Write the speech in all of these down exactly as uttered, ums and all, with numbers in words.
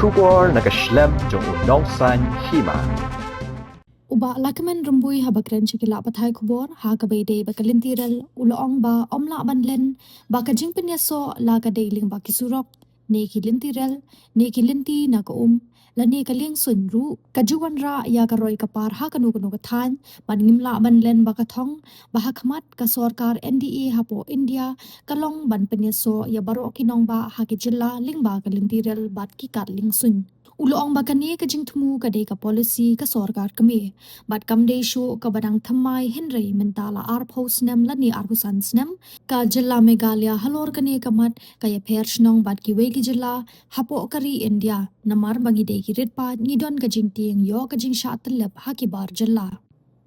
Khubor na ka shlem jong u Nongsaiñ Hima. U Bah Lahkmen Rymbui haba kren sha ki lad pathai khubor ha kaba ïadei bad ka lynti rel u la ong ba ym lah ban len ba ka jingpynïasoh la ka dei lyngba ki surok ne ki lynti rel ne ki lynti na ka um lane ka liengsuiñ ruh ka ju wanrah ïa ka roi ka par ha kano kano ka thaiñ bad ngim lah ban len ba ka thong ba ha khmat ka sorkar N D A hapoh India ka long ban pynïasoh ïa baroh ki nongbah ha ki jylla lyngba ka lynti rel bad ki kad liengsuiñ. U la ong ba kane ka jingthmu ka dei ka policy ka sorkar kmie bad kam dei shuh kaba dang thymmai hynrei mynta la arphew snem lane arphew san snem ka jylla Meghalaya halor kane ka mat ka ïapher shnong bad kiwei ki jylla hapoh ka ri India namar ba ngi dei ki rit paid ngi don ka jingtieng ïoh ka jingshah tyllep ha ki bar jylla.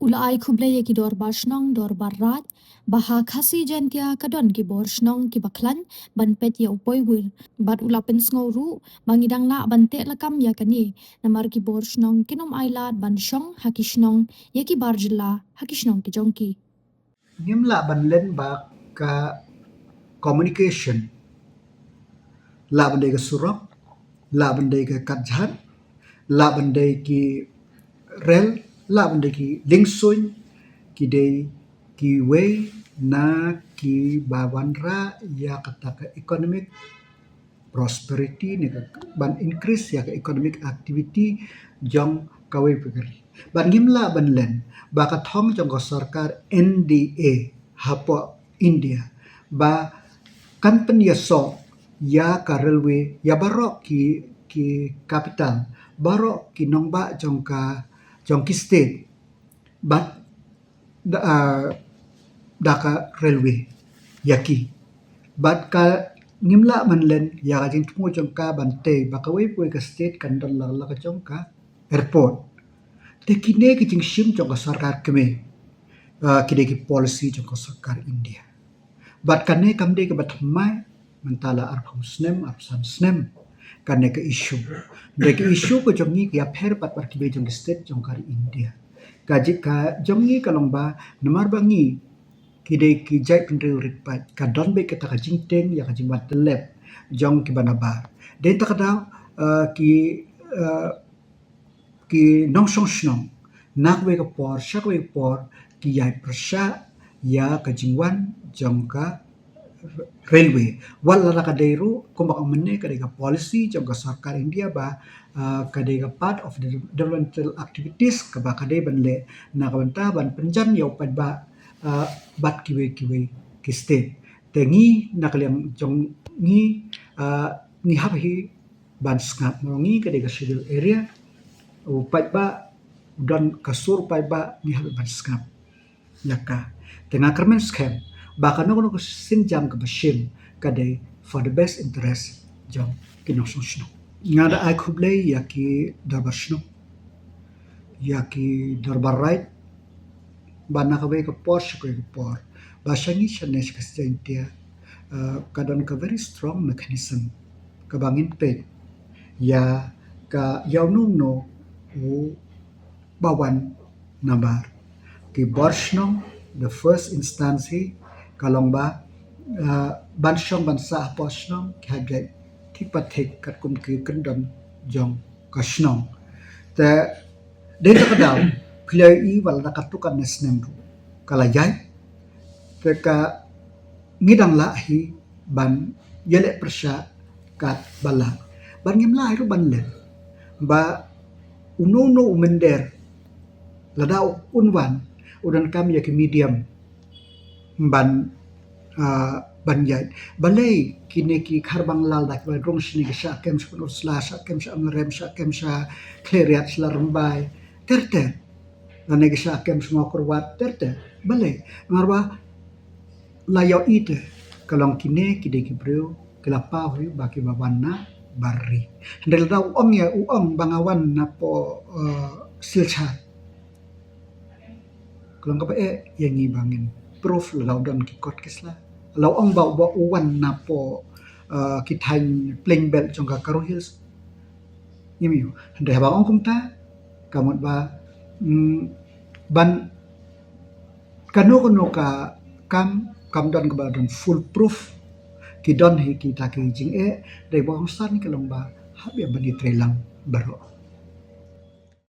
U la ai khublei ïa ki dorbar shnong dorbar raid ba ha Khasi Jaintia ka don ki bor shnong kiba khlaiñ ban peit ïa u poiwir bad u la pynsngew ruh ba ngi dang lah ban teh lakam ïa kane namar ki bor shnong kin ym ailad ban shong ha ki shnong ïa ki bar jylla ha ki shnong ki jong ki. Ngim lah ban len ba ka communication, lah ban dei ka surok, lah ban dei ka katjhat, lah ban dei ki rel, lah ban dei ki liengsuiñ, ki dei kiwei na kiba wanrah ïa kata ka economic prosperity ne ka ban increase ïa ka economic activity jong kawei pa ka ri. Bad ngim lah ban len ba ka thong jong ka sorkar N D A hapoh India ba kan pynïasoh ïa ka railway ïa baroh ki, ki capital, baroh ki nongbah jong ka, jong ki state. Bad da, ah, da ka railway ïa ki. Bad ka ngim lah ban len ïa ka jingthmu jong ka ban tei ba kawei pa kawei ka state kan don la, la ka jong ka airport. Te kine ki jingshim jong ka sorkar kmie, ah, ki dei ki policy jong ka sorkar India. Bad kane kam dei kaba thymmai, mynta la arphew snem, arphew san snem. Kane ka issue. Dei ka issue ka jong ngi ka ïapher pat bad kiwei jong ki state jong ka ri India. Ka jing ka jong ngi ka long ba namar ba ngi ki dei ki jaitbynriew rit paid ka don beit kata ka jingtieng ïa ka jingwan tyllep jong kiba nabar. Dei ta ka daw, eh, ki, eh, ki nongshong shnong na kawei ka por sha kawei ka por ki ïai pyrshah ïa ka jingwan jong ka railway. Wat la ka dei ruh kumba ka mynne ka dei ka policy jong ka sorkar India ba, ah, ka dei ka part of the developmental activities kaba ka dei ban leh na ka bynta ban pynjan ïa u paidbah, ah, bad kiwei kiwei ki state. Te ngi na ka liang jong ngi, ah, ngi hap hi ban sngap. Mo ngi ka dei ka schedule area, u paidbah u don ka sur paidbah ngi hap ban sngap ïa ka. Te nga kyrmen skhem ba kano kano ka sienjam kaba shim ka dei for the best interest jong ki nongshong shnong. Nga da ai khublei ïa ki dorbar shnong, ïa ki dorbar raid ba na kawei ka por sha kawei ka por ba sha ngi shane sha ka Khasi Jaintia, eh, ka don ka very strong mechanism kaba ngin peit ïa ka ïa uno uno u ba wan nabar. Ki bor shnong, the first instance hi ka long ba, ah, ban shong ban sah hapoh shnong ki hap ïaid thik pa thik katkum ki kyndon jong ka shnong. Te dei ta ka daw phi la ïohi ba la da katto katne snem ruh ka la ïaid. Te ka ngi dang lah hi ban ïaleh pyrshah katba lah. Ban ngim lah hi ruh ban len ba uno uno u mynder lada un wan u donkam ïa ki medium ban, ah, ban ïaid. Balei kine ki kharbang lal da kiba rung shane ki shah kem sha Pynursla, shah kem sha Ïewrem, shah kem sha Khliehriat, sha Ladrymbai ter ter. Lane ki shah kem sha Mawkyrwat ter ter. Balei? Namar ba la ïohi te ka long kine ki dei ki briew ki la paw hi ba kiba wan na bar ri. Hynrei lada u ong ïa u ong ba nga wan napoh, eh, Silchar, ka long kaba eh ïa ngi ba ngin proof lada u don ki kot ki sla. La u ong ba u, ba u wan napoh, eh, ki thaiñ Plain Belt jong ka Garo Hills. Ngim ïoh. Hynrei haba ong kumta ka mut ba, mm, ban kano kano ka kam kam don kaba don foolproof. Ki don hi kita ki jingeh. Dei ba ong san ka long ba hap ïa ban ïatreilang baroh.